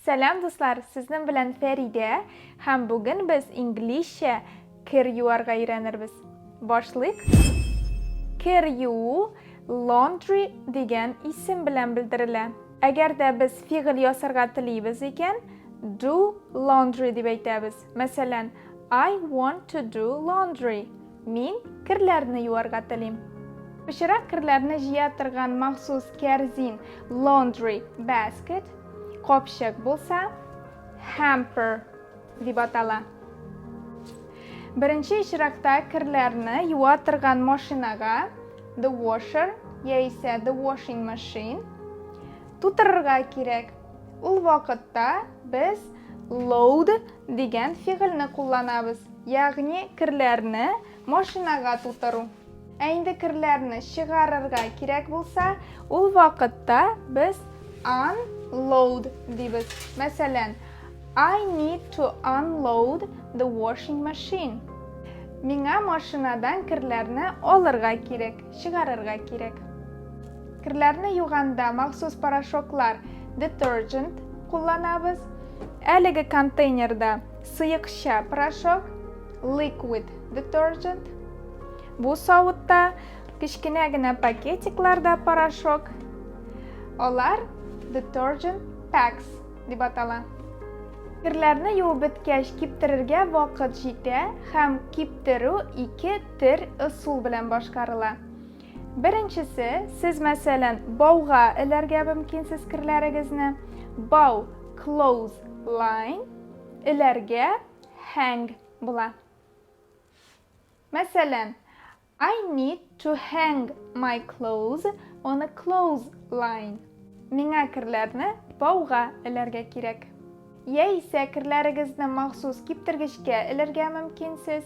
Сәлам, дуслар! Сезнең белән Фәридә һәм бүген без инглизчә кер юарга өйрәнербез. Башлыйк. Кер юу laundry дигән исем белән белдерелә. Әгәр дә без фигыль ясарга телибез икән, do laundry дип әйтәбез. Мәсәлән, I want to do laundry. Мин керләрне юарга телим. Пычрак керләрне җыя торган махсус кәрзин laundry basket, капчык булса, hamper дип атала. Беренче очракта керләрне юа торган машинага the washer яисә the washing machine тутырырга кирәк. Ул вакытта без load дигән фигыльне кулланабыз, ягъни керләрне машинага тутыру. Ә инде керләрне чыгарырга кирәк булса, ул вакытта без unload дибез. Мәсәлән, I need to unload the washing machine. Миңа машинадан керләрне алырга кирәк, чыгарырга кирәк. Керләрне юганда махсус порошоклар, detergent кулланабыз. Әлеге контейнерда сыекча порошок, liquid detergent. Бу савытта кечкенә генә пакетикларда порошок. Алар detergent packs дип атала. Керләрне юып беткәч, киптерергә вакыт җитә һәм киптерү ике төр ысул белән башкарыла. Беренчесе, сез, мәсәлән, бауга эләргә мөмкинсез керләрегезне. Бау clothes line, эләргә hang була. Мәсәлән, I need to hang my clothes on a clothes line. Миңа керләрне бауга эләргә кирәк. Яисә керләрегезне махсус киптергечкә элергә мөмкинсез.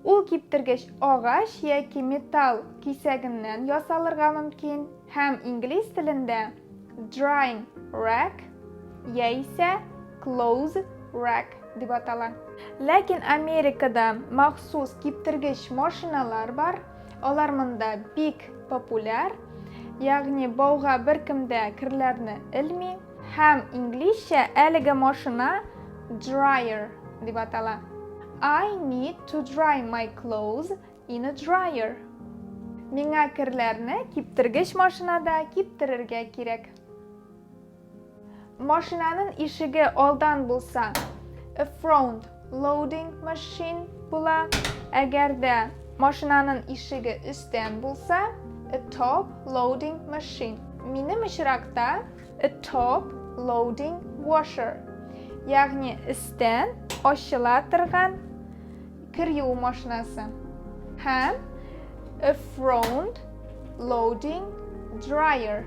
Ул киптергеч агач яки металл кисәгеннән ясалырга мөмкин һәм инглиз телендә drying rack яисә clothes rack дип атала. Ләкин Америкада махсус киптергеч машиналар бар, алар монда бик популяр, ягъни бауга беркем дә керләрне элми һәм инглизчә әлеге машина dryer дип атала. I need to dry my clothes in a dryer. Миңа керләрне киптергеч машинада киптерергә кирәк. Машинаның ишеге алдан булса, a front loading machine була. Әгәр дә машинаның ишеге өстән булса, a top loading machine. Минем очракта A top loading washer, ягъни өстән ачыла торган кер юу машинасы һәм a front loading dryer,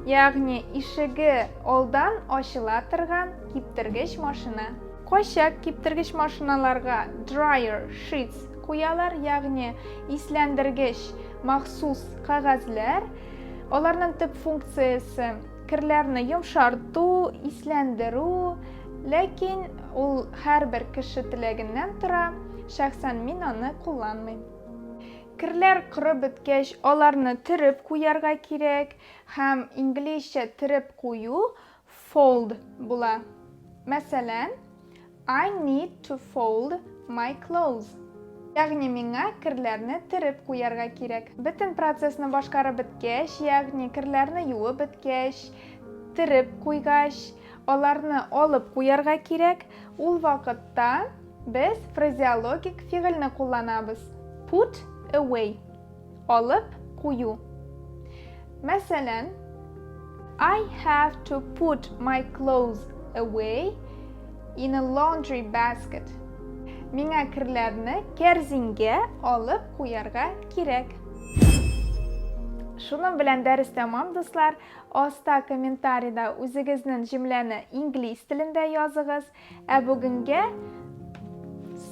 ягъни ишеге алдан ачыла торган киптергеч машина. Кайчак киптергеч машиналарга dryer sheets куялар, ягъни исләндергеч махсус кәгазьләр. Аларның төп функциясе керләрне йомшарту, исләндерү, ләкин ул һәрбер кеше теләгеннән тора, шәхсән мин аны кулланмыйм. Керләр корып беткәч, аларны төреп куярга кирәк һәм инглизчә төреп кую fold була. Мәсәлән, I need to fold my clothes. Ягъни миңа керләрне төреп куярга кирәк. Бөтен процессны башкарып беткәч, ягъни керләрне юып беткәч, төреп куйгач, аларны алып куярга кирәк. Ул вакытта без фразеологик фигыльне кулланабыз. Put away. Алып кую. Мәсәлән, I have to put my clothes away in a laundry basket. Миңа керләрне кәрзингә алып куярга кирәк. Шуның белән дәрес тәмам, дуслар. Аста комментарийда үзегезнең җөмләне инглиз телендә языгыз. Ә бүгенгә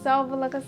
сау булыгыз.